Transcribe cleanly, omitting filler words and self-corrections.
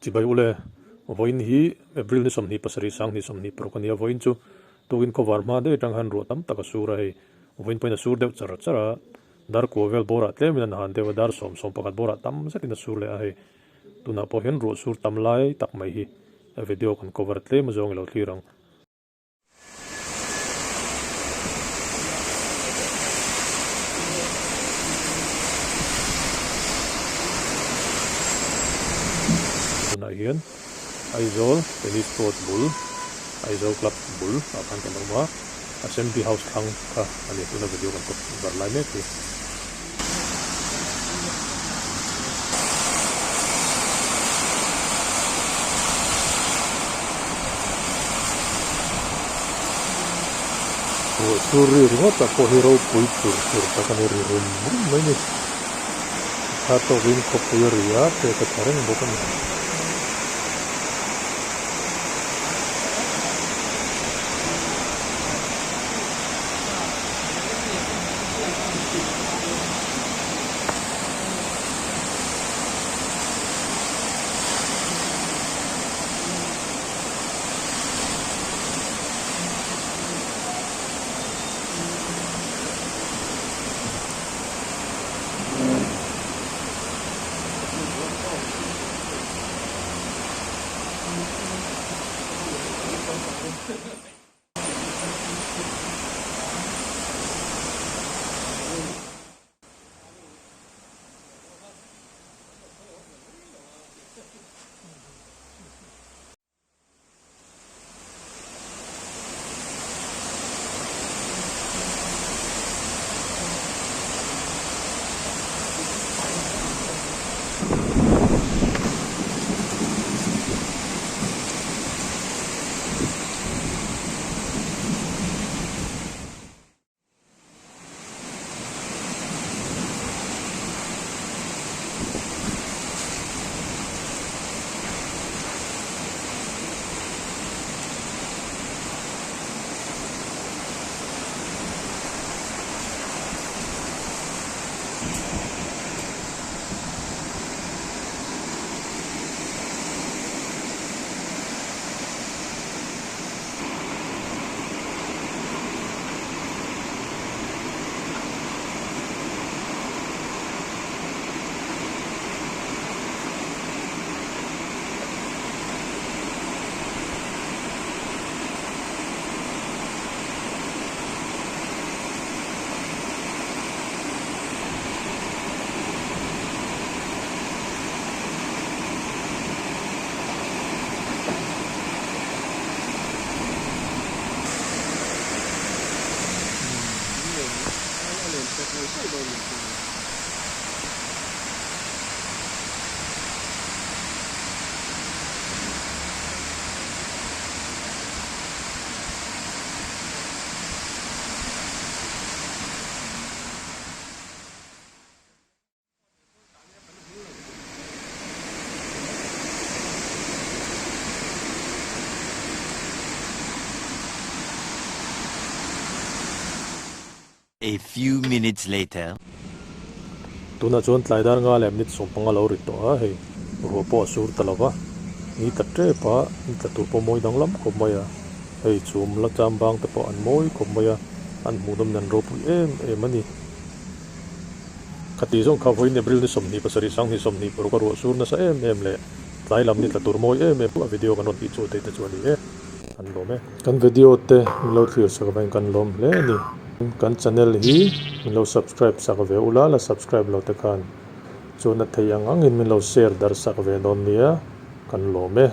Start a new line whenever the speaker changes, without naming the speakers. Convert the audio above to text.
Chibai ule, vawiin hi April ni 27 2026 a nia, vawiin chu tukin khawvar hma daih atang khan ruah tam tak a sur a hei, vawiin pawhin a sur deuh char char a, dar kua vel bawrah tlemin an han deuh a, dar sawm sawm pakhat bawrah tam zetin a sur leh a hei, tunah pawh hian ruah sur tam lai tak mai hi video kan cover tlem a zawng i lo thlir ang. Tunah hian Aizawl Tennis Court bul, Aizawl Club bul ah khan kan awm a, Assembly House thlang kha a ni tuna video kan cover lai mek hi. Ruah sur ri ringawt ah pawh hi ropui tur tur tak a ni ri rum rum mai ni. Tha tawkin khawpui a ri a, pek a tha reng bawk a ni.
A few minutes later.
Tunah chuan tlai dar nga leh minute 15 lo ri tawh a, hei ruah pawh a sur ta lo va, ni tla tep a, ni tla tur pawh mawi danglam khawp mai a, hei chhum la cham bang te pawh an mawi khawp mai a, an hmuhnawm in an ropui em em a ni. Khati zawng kha vawiin April ni 27 2026 a ruah sur nasa em em leh tlai lam ni tla tur mawi em em a video kan rawn tih chu theih te chu a ni e, kan lawm e. Kan video te min lo thlir sak avangin kan lawm hle a ni. Kan channel hi min lo subscribe sak ve ula, la subscribe lo te khan chuan a thei ang angin min lo share darh sak ve dawn nia, kan lawm e.